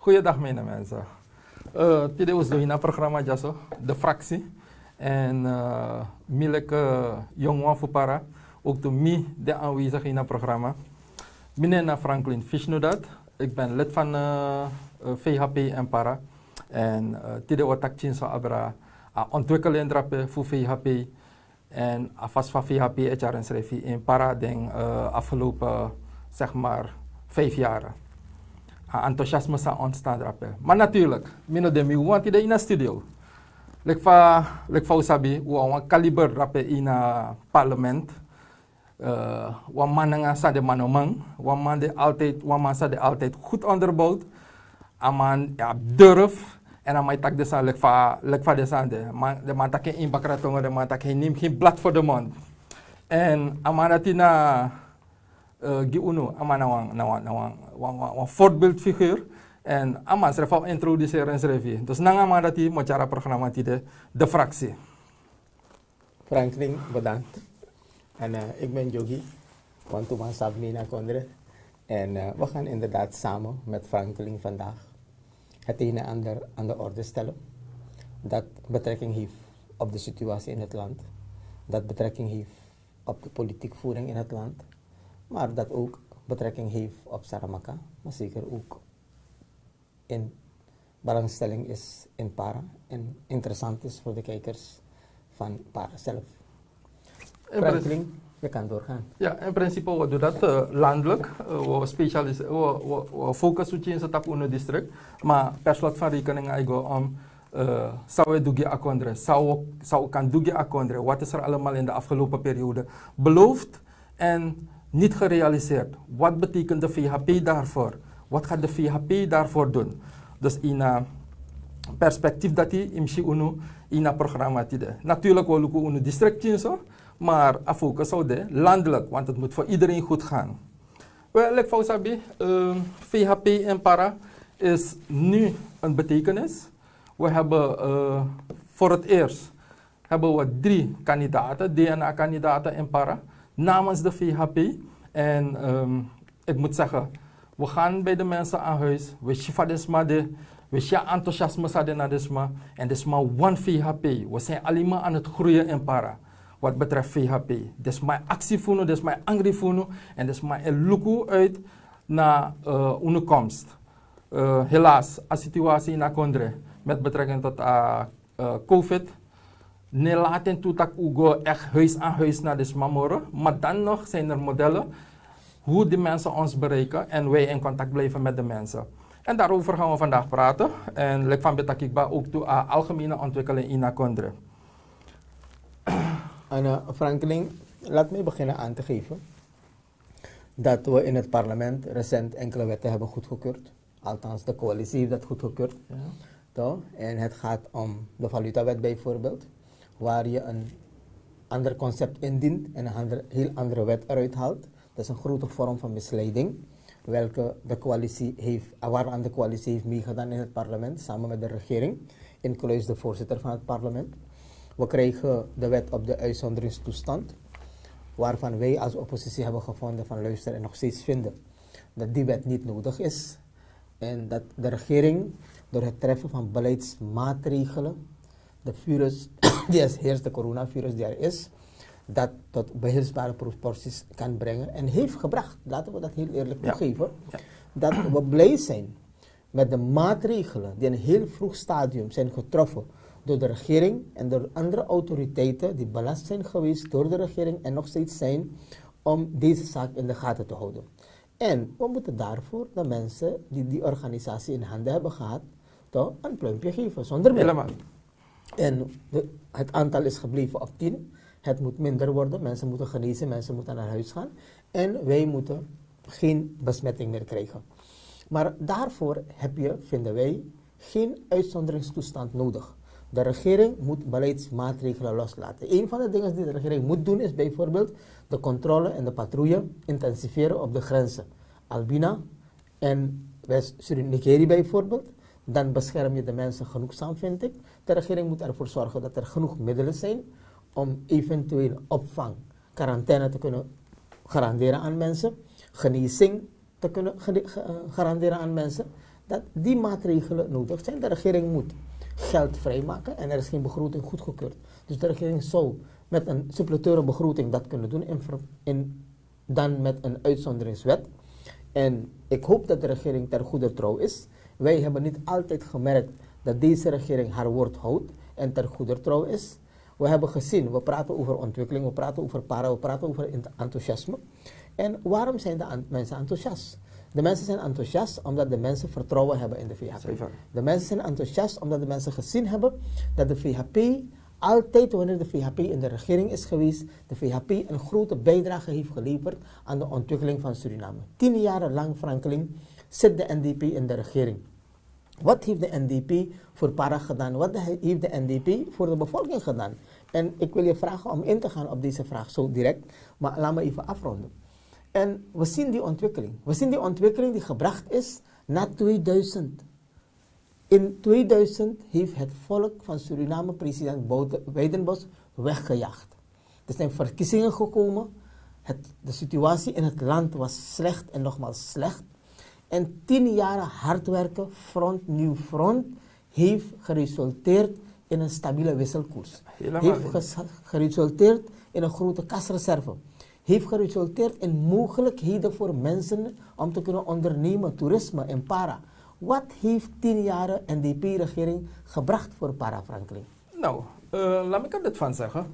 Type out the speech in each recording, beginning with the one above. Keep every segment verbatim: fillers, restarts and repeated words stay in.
Goeiedag, mijne mensen. Eh, tide was doing na programma Jaso, de fractie. En eh, mi leki, eh, jong wan fu Para, ook to mi de aanwezig in het programma. Mijn naam is Franklin Fishnudat. Ik ben lid van eh, eh, V H P en Para. En eh, tide wat ik so abra a ontwikkeling drape voor V H P. En a fas van V H P e tyari en srefi in Para den eh, afgelopen, zeg maar, vijf jaren. A enthousiasme sa ontstaan drape. Maar natuurlijk, mino de mi want de in a studio. Lek fa, lek fa u sabi, u a wan kaliber drape in a parlement. Eh, wan man nanga sa de man no man. Wan man de altijd, wan man sa de altijd goed onderbouwd. A man ya durf. En a man taki de san lek fa, lek fa de san de. Man, de man taki in bakra tongo, de man taki neem geen blad voor de mond. En a man dati na eh, gi unu, a man na wan, na wan, na wan, wan, wan, wan voorbeeldfiguur. En a man srefi a introduceren srefi. Dus nanga a man dati mi o tyari a programma tide, de fractie. Franklin, bedankt. En eh, ik ben Jogi, want u man sabi mi na Kondre. En eh, we gaan inderdaad samen met Franklin vandaag het een en ander aan de orde stellen. Dat betrekking heeft op de situatie in het land. Dat betrekking heeft op de politiekvoering in het land. Maar dat ook betrekking heeft op Saramaka, maar zeker ook in belangstelling is in Para en interessant is voor de kijkers van Para zelf. In prin- Franklin, je kan doorgaan. Ja, in principe we doen dat eh, landelijk. Eh, we specialiseren, we, we, we focussen op een tapu unu district. Maar per slot van rekening, I go om eh, san we du gi a kondre, san we, san we kan du gi a kondre. Wat is er allemaal in de afgelopen periode beloofd en niet gerealiseerd? Wat betekent de V H P daarvoor? Wat gaat de V H P daarvoor doen? Dus in a perspectief dati yu mus si unu in a programma tide. Natuurlijk we luku unu district en zo, maar a focus zou de landelijk, want het moet voor iedereen goed gaan. Wel, lek fa u sabi, eh, V H P en Para is nu een betekenis. We hebben eh, voor het eerst hebben we drie kandidaten, D N A-kandidaten in Para, namens de V H P. En ehm, ik moet zeggen, we gaan bij de mensen aan huis. We si fa den sma de, we si a enthousiasme san de na den sma. En den sma want V H P. We zijn alleen maar aan het groeien in Para. Wat betreft V H P. Den sma e aksi fu unu, den sma e angri fu unu. En den sma e luku uit na eh, unu komst. Eh, helaas, a situatie in a kondre met betrekking tot a eh, covid. No e laat en tu taki u go echt huis aan huis na den sma moro. Maar dan nog zijn er modellen hoe die mensen ons bereiken en wij in contact blijven met de mensen. En daarover gaan we vandaag praten. En lek fa mi ben taki kba, ook tu a algemene ontwikkeling in a kondre. En eh, Franklin, laat mij beginnen aan te geven dat we in het parlement recent enkele wetten hebben goedgekeurd. Althans, de coalitie heeft dat goedgekeurd. Ja. Toch? En het gaat om de valutawet bijvoorbeeld, waar je een ander concept indient en een ander, heel andere wet eruit haalt. Dat is een grote vorm van misleiding, welke de coalitie heeft, waaraan de coalitie heeft meegedaan in het parlement, samen met de regering, inclusief de voorzitter van het parlement. We krijgen de wet op de uitzonderingstoestand, waarvan wij als oppositie hebben gevonden van luister en nog steeds vinden dat die wet niet nodig is. En dat de regering door het treffen van beleidsmaatregelen de virus die als heerst, de coronavirus die er is, dat tot beheersbare proporties kan brengen en heeft gebracht. Laten we dat heel eerlijk toegeven. Dat we blij zijn met de maatregelen die in een heel vroeg stadium zijn getroffen door de regering en door andere autoriteiten die belast zijn geweest door de regering en nog steeds zijn om deze zaak in de gaten te houden. En we moeten daarvoor de mensen die die organisatie in handen hebben gehad, toch een pluimpje geven, zonder meer. Helemaal. En de, het aantal is gebleven op tien. Het moet minder worden. Mensen moeten genezen, mensen moeten naar huis gaan. En wij moeten geen besmetting meer krijgen. Maar daarvoor heb je, vinden wij, geen uitzonderingstoestand nodig. De regering moet beleidsmaatregelen loslaten. Een van de dingen die de regering moet doen is bijvoorbeeld de controle en de patrouille intensiveren op de grenzen. Albina en West-Suriname bijvoorbeeld. Dan bescherm je de mensen genoegzaam, vind ik. De regering moet ervoor zorgen dat er genoeg middelen zijn om eventueel opvang, quarantaine te kunnen garanderen aan mensen. Genezing te kunnen ge- ge- eh, garanderen aan mensen. dat die maatregelen nodig zijn. De regering moet geld vrijmaken en er is geen begroting goedgekeurd. Dus de regering zou met een supplementairebegroting dat kunnen doen in, ver- in dan met een uitzonderingswet. En ik hoop dat de regering ter goeder trouw is. Wij hebben niet altijd gemerkt dat deze regering haar woord houdt en ter goeder trouw is. We hebben gezien, we praten over ontwikkeling, we praten over para, we praten over ent- enthousiasme. En waarom zijn de an- mensen enthousiast? De mensen zijn enthousiast omdat de mensen vertrouwen hebben in de V H P. De mensen zijn enthousiast omdat de mensen gezien hebben dat de V H P altijd, wanneer de V H P in de regering is geweest, de V H P een grote bijdrage heeft geleverd aan de ontwikkeling van Suriname. Tien jaren lang, Franklin, zit de N D P in de regering. Wat heeft de N D P voor para gedaan? Wat de- heeft de N D P voor de bevolking gedaan? En ik wil je vragen om in te gaan op deze vraag zo direct, maar laat me even afronden. En we zien die ontwikkeling. We zien die ontwikkeling die gebracht is na tweeduizend. In tweeduizend heeft het volk van Suriname president Bouter- Wijdenbos weggejaagd. Er zijn verkiezingen gekomen. Het, de situatie in het land was slecht en nogmaals slecht. En tien jaren hard werken, front, nieuw front, heeft geresulteerd in een stabiele wisselkoers. Heeft geresulteerd in een grote kasreserve. Heeft geresulteerd in mogelijkheden voor mensen om te kunnen ondernemen, toerisme en para. Wat heeft tien jaren N D P-regering gebracht voor para, Franklin? Nou, uh, laat me er dit van zeggen.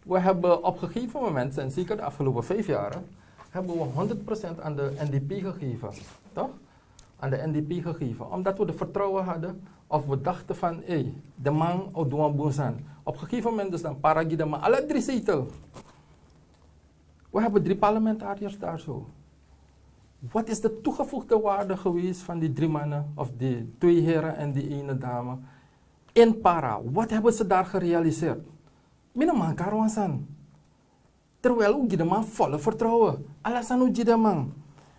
We hebben op een gegeven moment, en zeker de afgelopen vijf jaren, hebben we honderd procent aan de N D P gegeven. Toch? Aan de N D P gegeven. Omdat we de vertrouwen hadden, of we dachten van, hé, hey, de man o doen boensan. Op een gegeven moment dus dan para gi de man alle drie zetel. We hebben drie parlementariërs daar zo. Wat is de toegevoegde waarde geweest van die drie mannen, of die twee heren en die ene dame, in para? Wat hebben ze daar gerealiseerd? Mina man karwansan. Terwijl u gi de man volle vertrouwen. Ala san u gi de man.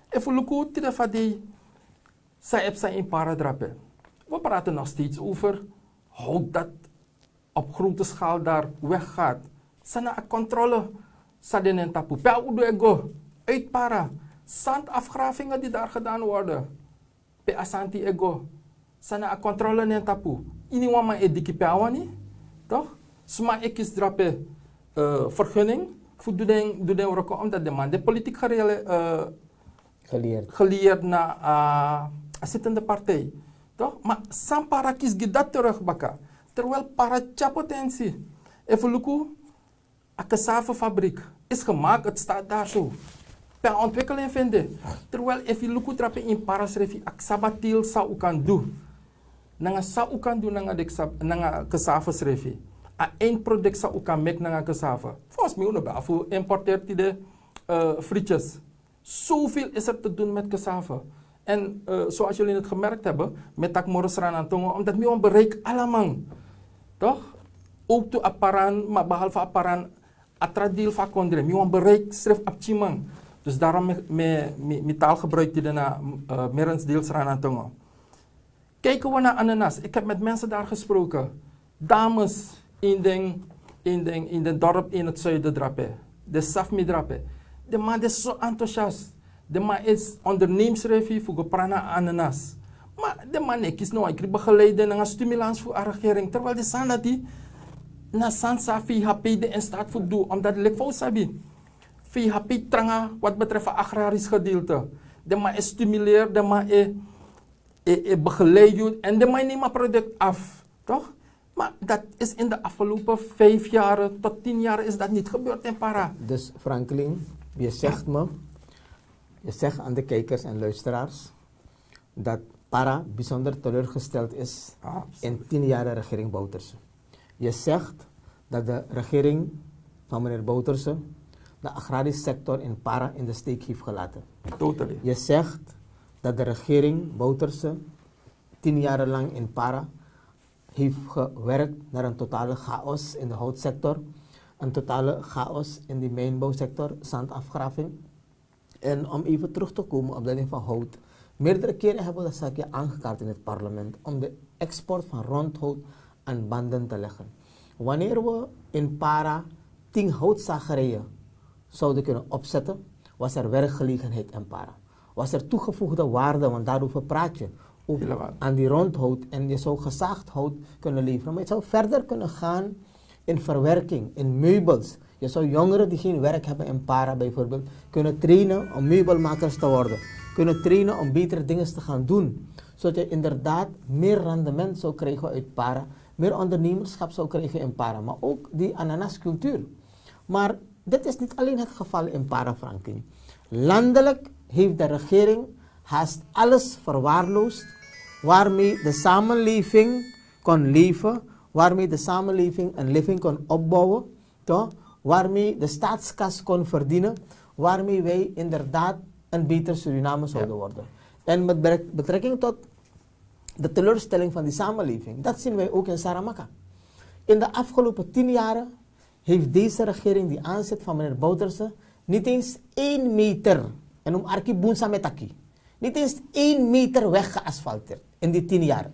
Efu luku tide fadi sa epsa in para drape. We praten nog steeds over hout dat op grote schaal daar weggaat. Sana a controle sa den en tapu. Pe a udu ego. Uit para. Zandafgravingen die daar gedaan worden. Pe a santi ego. Sana a controle nen tapu. Ini wan man e diki pe a wani. Toch? Sma e kisi drape uh, vergunning. Fu du den, du den wroko omdat de man de politiek gerele, uh, geleerd na a zittende partij. Toch? Maar san para kisi gi dat terug baka. Terwijl para tya potentie. Efu luku, a cassavafabriek is gemaakt, het staat daar zo. Per ontwikkeling vinden. Terwijl efu luku drape in para srefi, a cassavateelt sa u kan doen. Nanga sa u kan doen, nanga de cassava srefi. A eindproduct sa u kan make nanga cassava. Volgens mij, unu ben afu importeert die de uh, frietjes. Zoveel is er te doen met cassave. En uh, zoals jullie het gemerkt hebben, met Takmoro Sranantongo, omdat mi wan bereik alaman. Toch? Ook to aparan, maar behalve aparan, atra deel van kondre. Mi wan bereik schrift apchiman. Dus daarom me, me, me, me taal gebruikt die daarna uh, merens deel Sranantongo. Kijken we naar ananas. Ik heb met mensen daar gesproken. Dames in den, in den, in den dorp in het zuiden drape. De Safmi drape. De man is zo enthousiast. De man is onderneemsrefi voor geprana ananas. Maar de man is no eigenlijk begeleiden en een stimulans voor de regering. Terwijl de sana die na sansa V H P de in staat voor doen. Omdat lik voor sabi. V H P tranga wat betreft het agrarisch gedeelte. De man is stimuleer, de man is e, e begeleid en de man neem a product af, toch? Maar dat is in de afgelopen vijf jaren tot tien jaar is dat niet gebeurd in Para. Dus Franklin, je zegt me, je zegt aan de kijkers en luisteraars dat Para bijzonder teleurgesteld is in tien jaren regering Bouterse. Je zegt dat de regering van meneer Bouterse de agrarische sector in Para in de steek heeft gelaten. Totally. Je zegt dat de regering Bouterse tien jarenlang in Para heeft gewerkt naar een totale chaos in de houtsector, een totale chaos in de mijnbouwsector, zandafgraving. En om even terug te komen op dat ding van hout. Meerdere keren hebben we dat zaakje aangekaart in het parlement om de export van rondhout aan banden te leggen. Wanneer we in Para tien houtzagerijen zouden kunnen opzetten, was er werkgelegenheid in Para. was er toegevoegde waarde, want daarover praat je. Ook aan die rondhout en je zou gezaagd hout kunnen leveren. Maar je zou verder kunnen gaan in verwerking, in meubels. Je zou jongeren die geen werk hebben in Para bijvoorbeeld kunnen trainen om meubelmakers te worden. Kunnen trainen om betere dingen te gaan doen. Zodat je inderdaad meer rendement zou krijgen uit Para. Meer ondernemerschap zou krijgen in Para. Maar ook die ananascultuur. Maar dit is niet alleen het geval in Para, Frankie. Landelijk heeft de regering haast alles verwaarloosd waarmee de samenleving kon leven, waarmee de samenleving een living kon opbouwen, toch? Waarmee de staatskas kon verdienen, waarmee wij inderdaad een beter Suriname zouden worden. En met betrekking tot de teleurstelling van die samenleving, dat zien wij ook in Saramaka. In de afgelopen tien jaren heeft deze regering die aanzit van meneer Bouterse niet eens één meter, en om arki bunsa metaki, niet eens één meter weg geasfalteerd in die tien jaar.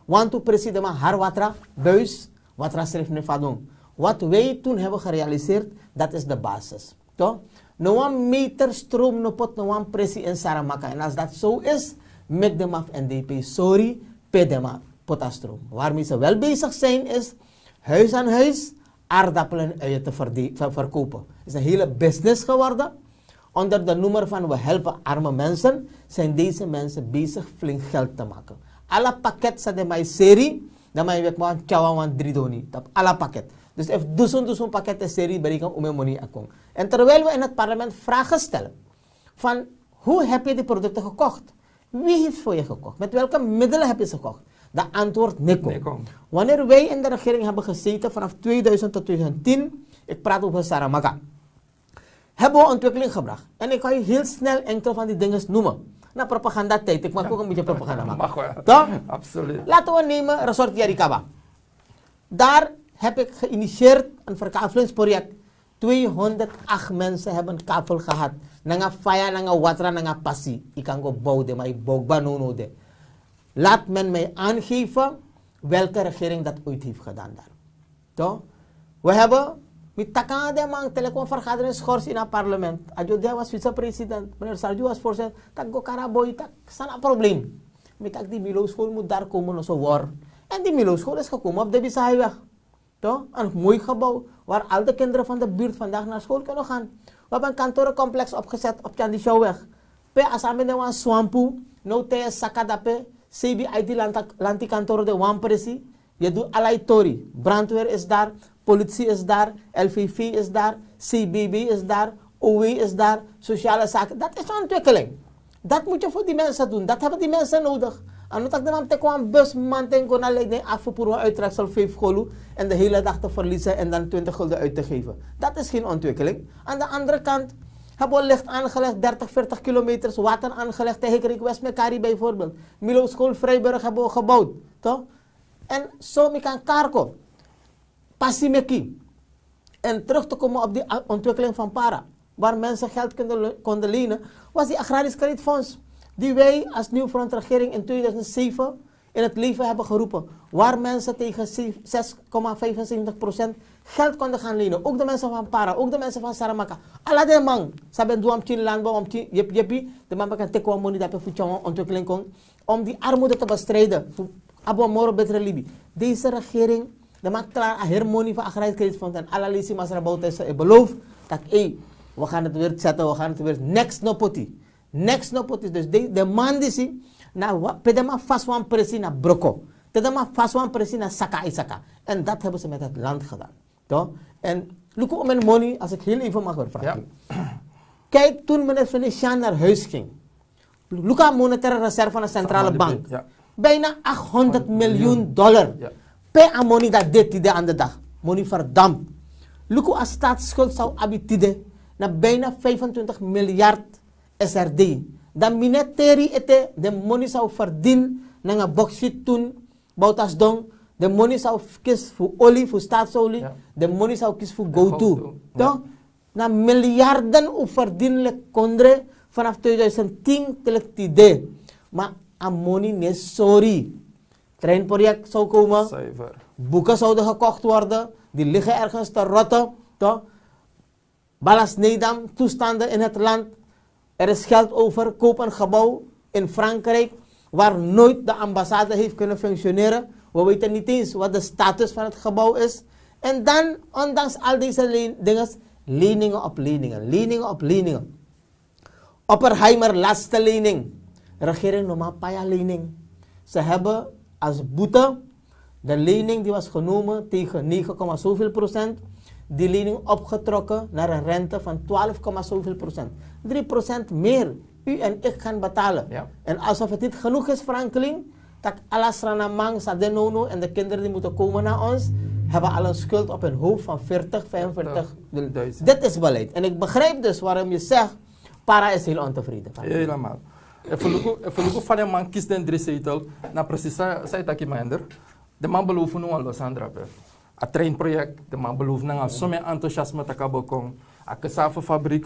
Want toen president Harwatra, Buis, Watra schreef me vadon. Wat wij toen hebben gerealiseerd, dat is de basis. Toch? No wan meter stroom no pot no wan presi in Saramaka. En als dat zo is, met de maf N D P, sorry, pe de maf pota stroom. Waarmee ze wel bezig zijn is huis aan huis aardappelen en uien te verde- ver- verkopen. Het is een hele business geworden. Onder de noemer van we helpen arme mensen zijn deze mensen bezig flink geld te maken. Ala pakket sa de mai seri, dan mai wek man tyawan wan dridoni. Tap ala pakket. Dus if dusun dusun pakket is seri, bereken ome money akong. En terwijl we in het parlement vragen stellen van hoe heb je die producten gekocht? Wie heeft voor je gekocht? Met welke middelen heb je ze gekocht? De antwoord, nico. Wanneer wij in de regering hebben gezeten vanaf tweeduizend tot tweeduizend tien, ik praat over Saramaka, hebben we ontwikkeling gebracht. En ik ga je heel snel enkele van die dingen noemen. Na propaganda tijd, ik maak ook een beetje propaganda maken. Toch? Absoluut. Laten we nemen Resort Yarikaba. Daar heb ik geïnitieerd een verkavelingsproject. Tweehonderdacht mensen hebben kavel gehad. Nanga faya, nanga watra, nanga pasi. Ik kan go bouw de, maar ik bouw banono de. Laat men mij aangeven welke regering dat ooit heeft gedaan daar. Toch? We hebben, mi taki nanga den man, te leki wan vergadering schors in het parlement. Adjo Dia was vicepresident, meneer Sarju was voorzitter. Taki go kari a boi, taki san na probleem. Mi taki die Milo school moet daar komen, no so wor. En die Milo school is gekomen op de Bisaiweg. Toch? Een mooi gebouw waar al de kinderen van de buurt vandaag naar school kunnen gaan. We hebben een kantorencomplex opgezet op Tjandishoweg. Pe a sani ben de wan swampu, now te saka dape, C B I T lanti kantoro de wan presi. Je doet allerlei tori. Brandweer is daar, politie is daar, L V V is daar, C B B is daar, O W is daar, sociale zaken. Dat is ontwikkeling. Dat moet je voor die mensen doen. Dat hebben die mensen nodig. En no taki den man teki wan bus man ten go na Leiden, afvoer wan uittreksel vijf golu en de hele dag te verliezen en dan twintig gulden uit te geven. Dat is geen ontwikkeling. Aan de andere kant hebben we licht aangelegd, dertig, veertig kilometers, water aangelegd tegen Rik West Mekari bijvoorbeeld. Milo School Vrijburg hebben we gebouwd, toch? En zo mi kan karko. Pasi meki. En terug te komen op die a- ontwikkeling van Para, waar mensen geld konden, le- konden lenen, was die agrarisch kredietfonds, die wij als Nieuw Front regering in tweeduizend zeven in het leven hebben geroepen, waar mensen tegen zeven- zes komma vijfenzeventig procent geld konden gaan lenen. Ook de mensen van Para, ook de mensen van Saramaka. Ala den man, sabi en doe wan pikin landbouw, wan pikin yepi yepi, den man kan teki wan money dape fu tyari wan ontwikkeling kon, om die armoede te bestrijden. Fu abi wan moro betere libi. Deze regering, den man klaar a heri money fu agrarisch kredietfonds en ala leisi Masra Bouterse e beloof taki, ei, we gaan het weer zetten, we gaan het weer, niks no poti. Niks no poti. Dus de, den man disi, na wa- pe den man fasi wan presi na broko. Pe den man fasi wan presi na saka ai saka. En dat hebben ze met het land gedaan. Toch? En look om en money, als ik heel even mag vragen. Kijk, toen meneer Venetiaan naar huis ging, look aan monetaire reserve van de centrale bank. Bijna achthonderd miljoen dollar. Pe a money dat dit tide aan de dag. Money verdampt. Look hoe a staatsschuld zou abi tide na bijna vijfentwintig miljard S R D. Dan mi no e teri ete, den money zou verdien nanga bauxiet toen, Boutasdong, den money zou kisi fu olie, fu staatsolie, den money zou kisi fu gowtu. Toch? Na miljarden un verdien leki kondre vanaf tweeduizend tien te leki tide. Maar a money no e sori. Treinproject zou komen. Boeken zouden gekocht worden. Die liggen ergens te rotten. Toch? Balas Nedam, toestanden in het land. Er is geld over, koop een gebouw in Frankrijk waar nooit de ambassade heeft kunnen functioneren. We weten niet eens wat de status van het gebouw is. En dan, ondanks al deze len- dingen, leningen op leningen, leningen op leningen. Oppenheimer, laatste lening. Regering no man paya lening. Ze hebben als boete de lening die was genomen tegen negen komma zoveel procent, die lening opgetrokken naar een rente van twaalf komma zoveel procent. Drie procent meer u en ik gaan betalen. En alsof het niet genoeg is, Franklin, dat ala Sranamang, Sadenono en de kinderen die moeten komen na ons, hebben al een schuld op hun hoofd van veertig, vijfenveertig. Dit is beleid. En ik begrijp dus waarom je zegt, Para is heel ontevreden. Helemaal. Efu luku, efu luku fa den man kisi den dri seitel, na precies san, san yu taki, Maender. Den man belofu no wan lo san drape. A treinproject, den man belofu nanga somen enthousiasme taki a bo kon. A cassavafabriek.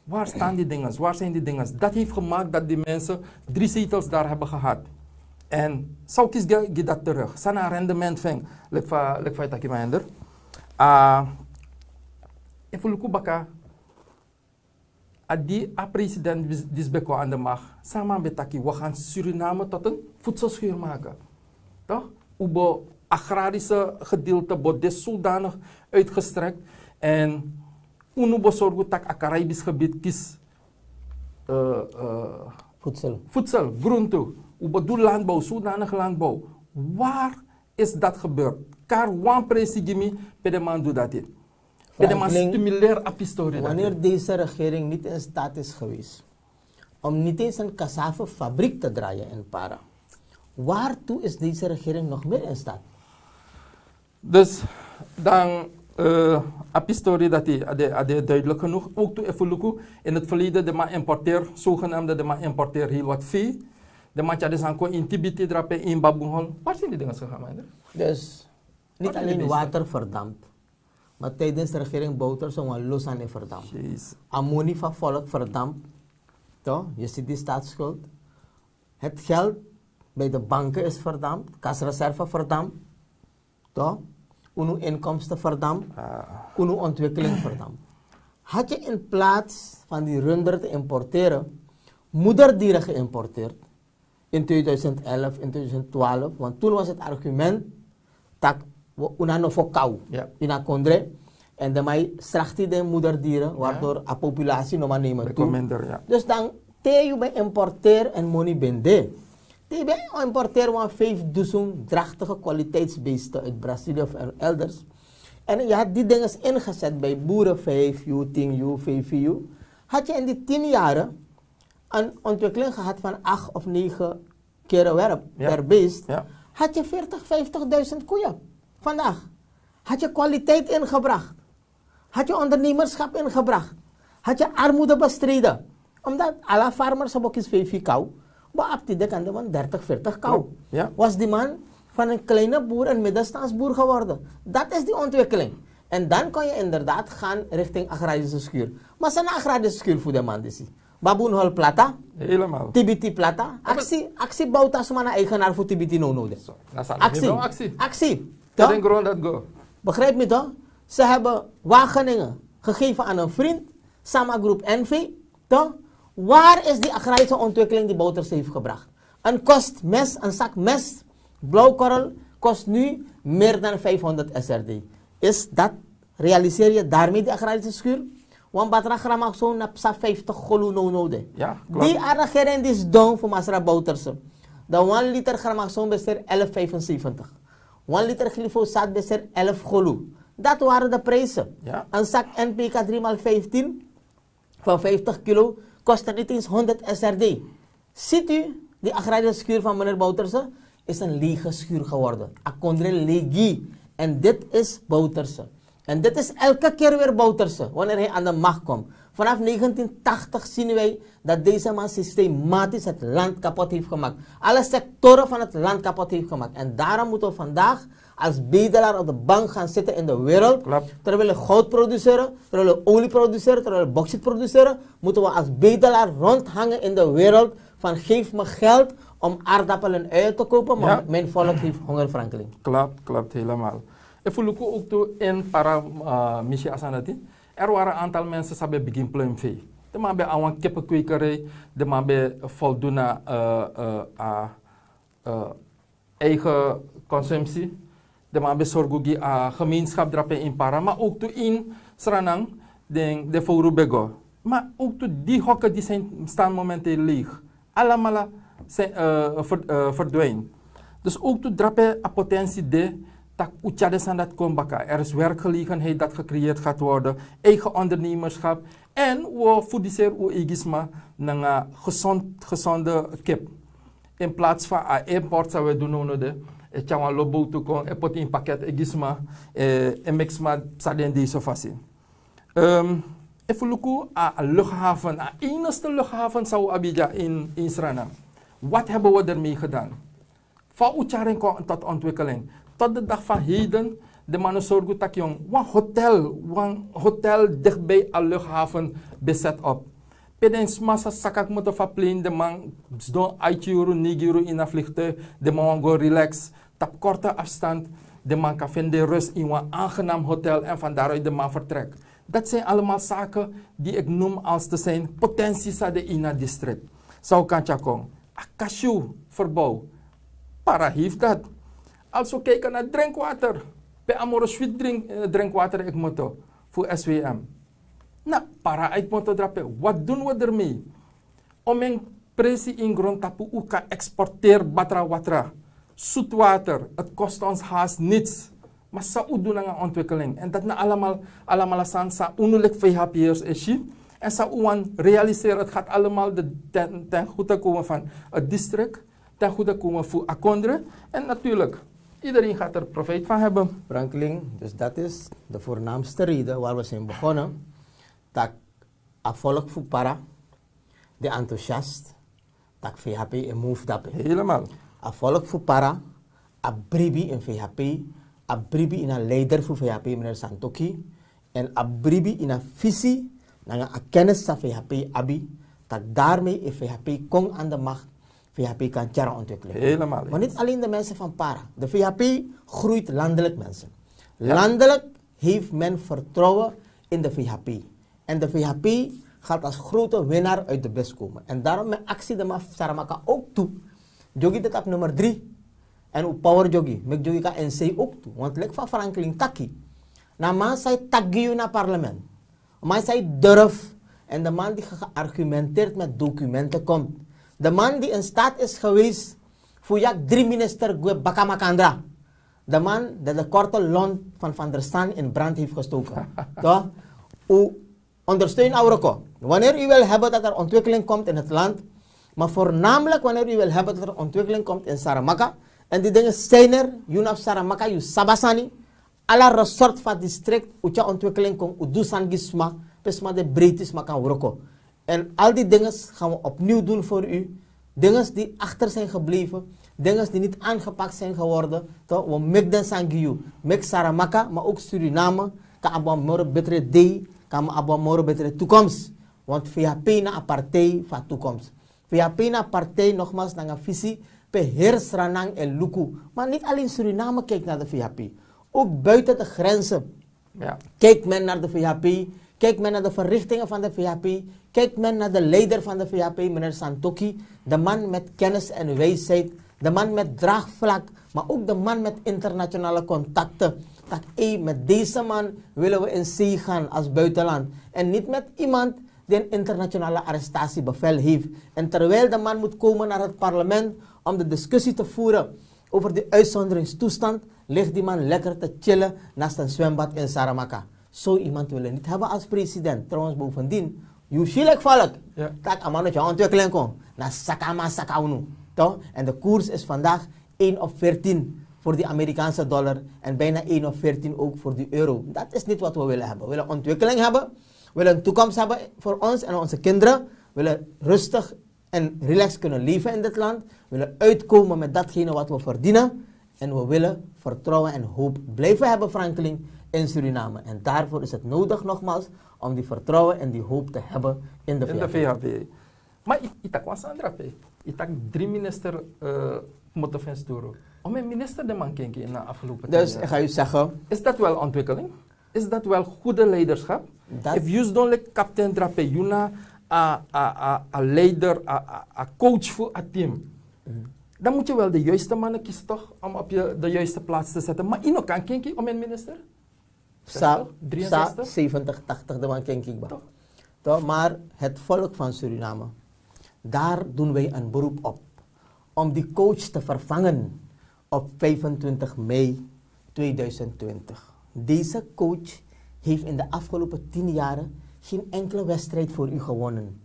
Waar staan die dinges? Waar zijn die dinges? Dat heeft gemaakt dat die mensen drie zetels daar hebben gehad. En san wi kisi gi, gi dat terug. San na rendement fu en, leki fa, leki fa yu taki, Maender. Ah, efu luku baka, a di a president disi ben kon aan de macht, san a man ben taki, we gaan Suriname tot een voedselschuur maken. Toch? Un bo agrarische gedeelte bo de zodanig uitgestrekt. En unu bo sorgu taki a Caribisch gebied kisi, eh, eh, voedsel, groente. Un bo du landbouw, zodanig landbouw. Waar is dat gebeurd? Kari wan presi gi mi pe den man du dati. Pe den man stimuleer a pistori dati. Wanneer deze regering niet in staat is geweest om niet eens een cassavafabriek te draaien in Para, waartoe is deze regering nog meer in staat? Dus dan, eh, a pistori dati, a de, a de duidelijk genoeg. Ook tu efu luku, in het verleden den man importeer, zogenaamde den man importeer heel wat vee. Den man tyari den sani kon ini Tibiti drape, ini Babunghol. Waar zijn die dingen gegaan, Maender? Dus niet alleen water verdampt, maar tijdens de regering Bouterse wan lo sani verdampt. A moni van volk verdampt. Toch? Je ziet die staatsschuld. Het geld bij de banken is verdampt, kasreserve verdampt. Toch? Unu inkomsten verdampt, unu ontwikkeling verdampt. Had je in plaats van die runderen te importeren, moederdieren geïmporteerd in tweeduizend elf, in tweeduizend twaalf, want toen was het argument tak' unu no fu kaw ini a kondre. En dan man e srakti den moederdieren, waardoor a populatie no man nemen toe. Dus dan te yu ben importeer en moni ben de. Te yu ben importeer wan vijf dusun drachtige kwaliteitsbeesten uit Brazilië of elders. En je had die dingen ingezet bij boeren vijf yu, tien yu, vijf yu. Had je in die tien jaren een ontwikkeling gehad van acht of negen keren werp per beest, had je veertig, vijftigduizend koeien vandaag. Had je kwaliteit ingebracht. Had je ondernemerschap ingebracht. Had je armoede bestreden. Omdat alle farmers hebben ook eens vijf kaw. Maar op die dek aan de man dertig, veertig kaw. Was die man van een kleine boer, een middenstandsboer geworden. Dat is die ontwikkeling. En dan kan je inderdaad gaan richting agrarische schuur. Maar zijn agrarische schuur voor de man die zie. Babunhol plata. Helemaal. Tibiti plata. Aksi, aksi Bouta suma na eigenaar fu Tibiti no no de. Aksi. Aksi. Toch? Begrijp me toch? Ze hebben Wageningen gegeven aan een vriend. Sama Groep N V. Toch? Waar is die agrarische ontwikkeling die Bouterse heeft gebracht? Een kost mes, een zak mes, blauwkorrel, kost nu meer dan vijfhonderd S R D. Is dat Realiseer je daarmee die agrarische schuur? Wan batra gramakson na psa vijftig golu no no de. Die a regering die is dom voor Masra Bouterse. Dan wan liter gramakson bester elf vijfenzeventig. Wan liter glyfosaat bester elf golu. Dat waren de prijzen. Een zak N P K drie maal vijftien van vijftig kilo kostte niet eens honderd S R D. Ziet u, die agrarische schuur van meneer Bouterse is een lege schuur geworden. Akondre legi. En dit is Bouterse. En dit is elke keer weer Bouterse, wanneer hij aan de macht komt. Vanaf negentien tachtig zien wij dat deze man systematisch het land kapot heeft gemaakt. Alle sectoren van het land kapot heeft gemaakt. En daarom moeten we vandaag als bedelaar op de bank gaan zitten in de wereld. Terwijl we goud produceren, terwijl we olie produceren, terwijl we bauxiet produceren, moeten we als bedelaar rondhangen in de wereld van: geef me geld om aardappelen en uien te kopen, maar mijn volk heeft honger, Franklin. Klopt, klopt, helemaal. Efu luku ook toe in Para, eh, misi asanati. Er waren een aantal mensen sabi begin pluimvee. Den man ben abi wan kippenkwekerij. Den man ben voldoen na eh, eh, a eh, eigen consumptie. Den man ben sorgu gi a gemeenschap drape in Para, maar ook tu in Sranan, den den fowru ben go. Maar ook tu die hokken die zijn staan momenteel leeg. Alamala zijn eh, ver- eh, verdwijnt. Dus ook tu drape a potentie de tak u tyari san dat kon baka. Er is werkgelegenheid dat gecreëerd gaat worden, eigen ondernemerschap. En we fournisseer u egisma nanga gezond, gezonde kip. In plaats van a import san we doen nono de, e tyari wan lobo tu kon e poti in pakket egisma, e mix ma psa den deze fasi. Efu luku a luchthaven, a enigste luchthaven san we abi dya in in Sranan. Wat hebben we ermee gedaan? Fa u tyari en kon tot ontwikkeling. Tot de dag van heden, de man no sorgu tak' yon wan hotel, wan hotel dichtbij a luchthaven ben set op. Pe den sma sa saka kmoto fu a plein, de man sidon aiti yuru, neigi yuru ini a vliegtuig, de man wani go relax. Tapu korte afstand, de man kan fende rust in wan aangenaam hotel en van daaruit de man vertrek. Dat zijn allemaal zaken die ik noem als te zijn potentie san de ini a district. San u kan tyari kon. A cashew verbouw. Para heeft dat. Also kijken naar drinkwater. Pe a moro sweet drink, eh, drinkwater e kmoto fu S W M. Na Para e kmoto drape. Wat doen we ermee? Omeni presi in grondtapu u kan exporteer batra watra, zoetwater. Het kost ons haast niets. Maar san u doen nanga ontwikkeling. En dat na allemaal, allemaal a sani san unu lik V H P'ers e si. En san u wani realiseren, het gaat allemaal de, ten, ten goede komen van het district, ten goede komen fu a kondre. En natuurlijk, iedereen gaat er profijt van hebben. Franklin, dus dat is de voornaamste reden waar we zijn begonnen. Tak a volk fu Para de enthousiast, tak' V H P e move dape. Helemaal. A volk fu Para abi bribi in V H P, abi bribi ini a leider fu V H P, meneer Santokhi, en abi bribi ini a visie nanga a kennis san V H P abi, tak' daarmee e V H P kon aan de macht, V H P kan tyari a ontwikkeling. Helemaal. Maar niet alleen de mensen van Para. De V H P groeit landelijk, mensen. Ja. Landelijk heeft men vertrouwen in de V H P. En de V H P gaat als grote winnaar uit de bus komen. En daarom mi e aksi den man fu Saramaka ook tu. Dyogi de tapu nummer drie. En u power dyogi, meki dyogi kan en sei ook tu. Want lik fa Franklin taki, na man san e taki gi yu na parlement. Man san e durf. En de man die ge- geargumenteerd met documenten komt. De man die in staat is geweest fu yak drie minister gwe baka makandra. De man die de korte lont van Van der Stan in brand heeft gestoken. Toch? U ondersteun Auroko. Wanneer u wil hebben dat er ontwikkeling komt in het land, maar voornamelijk wanneer u wil hebben dat er ontwikkeling komt in Saramaka, en die dingen zijn er, yu na fu Saramaka, yu sabi a sani, ala resort fu a district, u tyari ontwikkeling kon, u du sani gi sma, pe sma de breiti, sma kan wroko. En al die dingen gaan we opnieuw doen voor u. Dingen die achter zijn gebleven, dingen die niet aangepakt zijn geworden, toch, we meki den sani gi yu. Meki Saramaka, maar ook Suriname, kan abi wan moro betere dei, kan abi wan moro betere toekomst. Want V H P na a partij fu a toekomst. V H P na a partij, nogmaals, nanga visie, pe heri Sranan e luku. Maar niet alleen Suriname kijkt naar de V H P. Ook buiten de grenzen. Ja. Kijkt men naar de V H P, kijkt men naar de verrichtingen van de V H P, kijkt men naar de leider van de V H P, meneer Santokhi, de man met kennis en wijsheid, de man met draagvlak, maar ook de man met internationale contacten. Tak' ei, met deze man willen we in zee gaan als buitenland. En niet met iemand die een internationale arrestatiebevel heeft. En terwijl de man moet komen naar het parlement om de discussie te voeren over de uitzonderingstoestand, ligt die man lekker te chillen naast een zwembad in Saramaka. Zo iemand willen we niet hebben als president. Trouwens, bovendien, yu si leki volk. Ja. Tak' a man no tyari ontwikkeling kon, na saka a man saka unu. Toch? En de koers is vandaag één op veertien voor die Amerikaanse dollar en bijna één op veertien ook voor die euro. Dat is niet wat we willen hebben. We willen ontwikkeling hebben. We willen een toekomst hebben voor ons en onze kinderen. We willen rustig en relaxed kunnen leven in dit land. We willen uitkomen met datgene wat we verdienen. En we willen vertrouwen en hoop blijven hebben, Franklin, in Suriname. En daarvoor is het nodig, nogmaals, om die vertrouwen en die hoop te hebben in de V H P. Maar ik, ik tak' wan sani drape. Ik tak' drie minister eh, kmoto fu en sturu. Omeni minister den man kenki in de afgelopen tien jaar. Dus ik ga u zeggen, is dat wel ontwikkeling? Is dat wel goede leiderschap? If yu sidon leki kapten drape, yu na A, a, a, a leider, a, a, a coach voor a team. Dan moet je wel de juiste mannen kiezen, toch? Om op je de juiste plaats te zetten. Maar Ino kan kinki, om een minister? Sa, sa, zeventig, tachtig de man ken kikba. Toch? Toch, maar het volk van Suriname, daar doen wij een beroep op om die coach te vervangen op vijfentwintig mei tweeduizend twintig. Deze coach heeft in de afgelopen tien jaren geen enkele wedstrijd voor u gewonnen.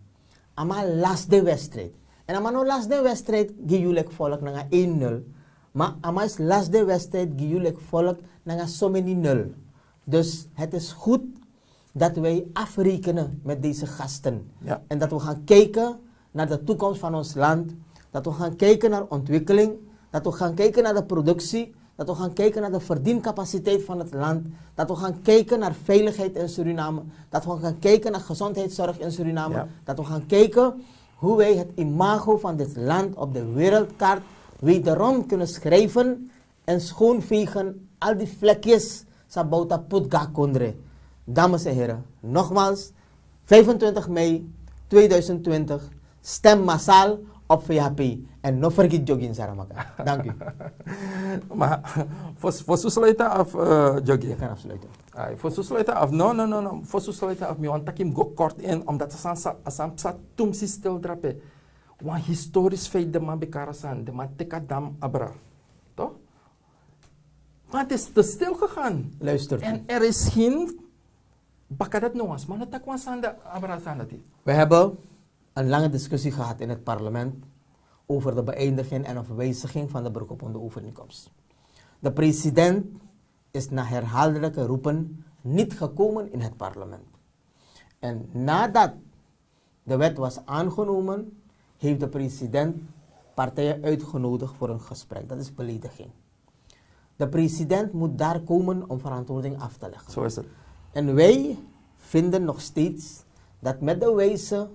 A man las den wedstrijd. En a man no las den wedstrijd gi yu leki volk nanga één nul. Maar a man is las den wedstrijd gi yu leki volk nanga so many nul. Dus het is goed dat wij afrekenen met deze gasten. En dat we gaan kijken naar de toekomst van ons land. Dat we gaan kijken naar ontwikkeling. Dat we gaan kijken naar de productie. Dat we gaan kijken naar de verdiencapaciteit van het land. Dat we gaan kijken naar veiligheid in Suriname. Dat we gaan kijken naar gezondheidszorg in Suriname. Dat we gaan kijken hoe wij het imago van dit land op de wereldkaart wederom kunnen schrijven en schoonvegen al die vlekjes san Bouta put go na kondre. Dames en heren, nogmaals, vijfentwintig mei tweeduizend twintig, stem massaal op V H P. En no vergeet jogging, Saramaka. Dank u. Maar voor, voor sluiten af, uh, jogging. Je kan afsluiten. Ai, voor sluiten af. No, no, no, no. Voor sluiten af, mi want taki mi go kort in, omdat Asan, Asan psa tumsi stil drape. Wan historisch feit de man bekarasan, de man teka dam abra. Toch? Maar het is te stil gegaan. Luister. En er is geen bakadat no was. Maar dat was aan de abra aan dat. We hebben een lange discussie gehad in het parlement over de beëindiging en of wijziging van de Brokopondo-overeenkomst. De president is na herhaaldelijke roepen niet gekomen in het parlement. En nadat de wet was aangenomen, heeft de president partijen uitgenodigd voor een gesprek. Dat is belediging. De president moet daar komen om verantwoording af te leggen. Zo is het. En wij vinden nog steeds dat met de wijze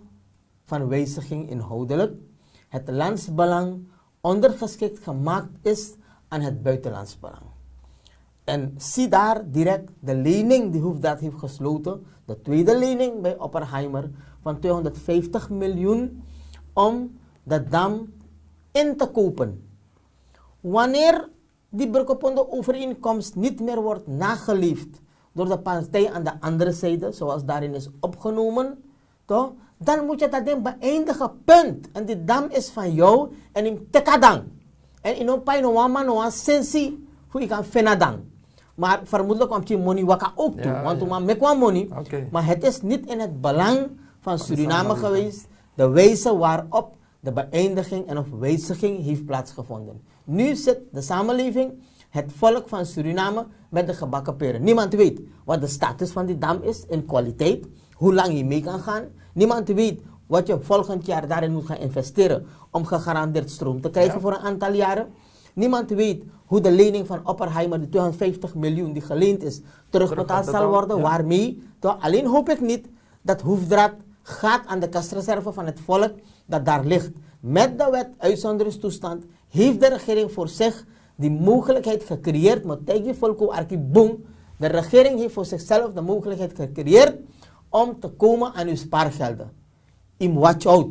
van wijziging inhoudelijk het landsbelang ondergeschikt gemaakt is aan het buitenlands belang. En zie daar direct de lening die Hoefdraad heeft gesloten, de tweede lening bij Oppenheimer van tweehonderdvijftig miljoen om de dam in te kopen. Wanneer die Brokopondo-overeenkomst niet meer wordt nageleefd door de partij aan de andere zijde, zoals daarin is opgenomen, toch? Dan moet je dat ding beëindigen, punt. En die dam is van jou en yu mus teki a dam. En yu no pai no wan man, no wan sensi fu yu kan feni a dam. Maar vermoedelijk wan pikin moni waka ook toe, want yu man meki wan moni. Maar het is niet in het belang van Suriname geweest, de wijze waarop de beëindiging en of wijziging heeft plaatsgevonden. Nu zit de samenleving, het volk van Suriname, met de gebakken peren. Niemand weet wat de status van die dam is in kwaliteit, hoe lang je mee kan gaan. Niemand weet wat je volgend jaar daarin moet gaan investeren om gegarandeerd stroom te krijgen voor een aantal jaren. Niemand weet hoe de lening van Oppenheimer, die tweehonderdvijftig miljoen die geleend is, terugbetaald zal worden. Waarmee? Toch, alleen hoop ik niet dat Hoefdraad gaat aan de kasreserve van het volk dat daar ligt. Met de wet uitzonderingstoestand heeft de regering voor zich die mogelijkheid gecreëerd, maar tegen Volko Arki Boom, de regering heeft voor zichzelf de mogelijkheid gecreëerd om te komen aan uw spaargelden. Yu mus watch out.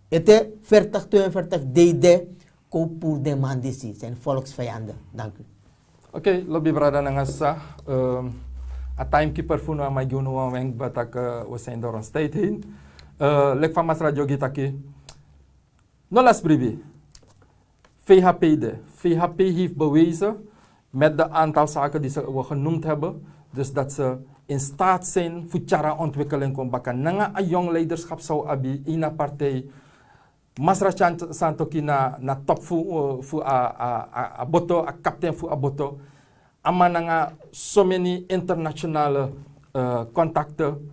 Ete veertig, tweeënveertig D D, koper den man disi, zijn volksvijanden. Dank u. Oké, lobi brada nanga sisa. Ehm, a timekeeper fu unu a man gi unu wan wenk, but we zijn door ons tijd heen. Eh, leki fa masra Jogi taki. No lasi bribi. V H P de. V H P heeft bewezen met de aantal zaken die ze we genoemd hebben. Dus dat ze in staat zijn fu tyari ontwikkeling kon baka. Nanga a jong leiderschap san wi abi ini a partij. Masra Santoki na, na top fu, eh, fu a, a, a, a boto, a kapten fu a boto. A man nanga so many internationale, eh, contacten.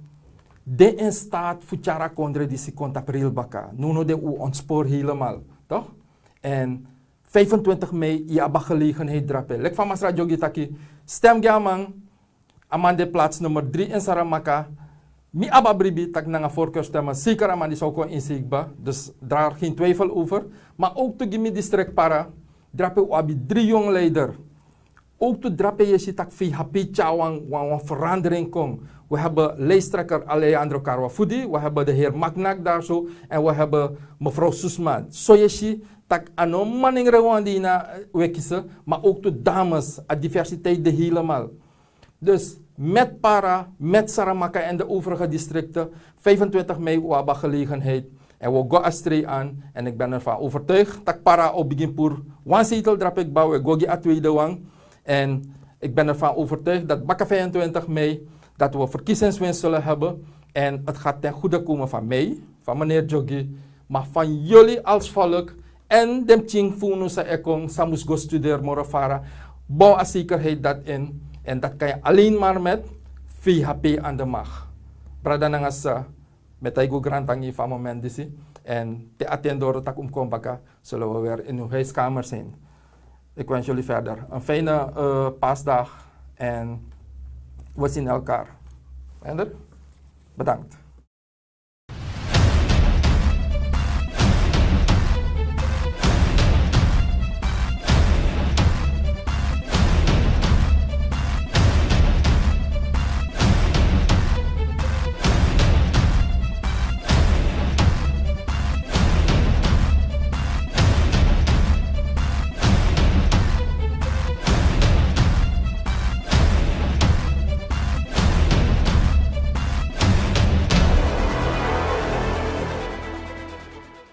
De in staat fu tyari a kondre disi kon tapu reil baka. Nownow de un ontspoor helemaal, toch? En vijfentwintig mei, yu abi a gelegenheid drape. Leki fa masra Jogi taki, stem gi a man, a man de plaats nummer drie in Saramaka. Mi abi a bribi taki nanga voorkeurstemmen zeker a man disi o kon inzeikba. Dus daar geen twijfel over. Maar ook tu gi mi district Para, drape un abi drie jong leider. Ook tu drape yesi tak fi hapi tya wan wan wan verandering kon. We hebben lijsttrekker Alejandro Carwafudi, we hebben de heer Maknak daar zo en we hebben mevrouw Soesma. So yesi tak ano maningre wan dina wekise, maar ook tu dames, a diversiteit de helemaal. Dus met Para, met Saramaka en de overige districten, vijfentwintig mei waba gelegenheid en we go astri aan. En ik ben ervan overtuigd dat Para op begin poer wan zetel drap ik bouw, we go gi a tweede wang. En ik ben ervan overtuigd dat baka vijfentwintig mei dat we verkiezingswinst zullen hebben. En het gaat ten goede komen van mij, van meneer Jogi, maar van jullie als volk en dem ting funu sa ekon samus go studeer morofara. Bouw a zekerheid dat in. En dat kan je alleen maar met V H P aan de macht. Brada nanga sa, met a go grantangi van moment disi. En te atendoro tak umkombaka, zullen we weer in uw huiskamer zijn. Ik wens jullie verder een fijne uh, paasdag en we zien elkaar. Ender, bedankt.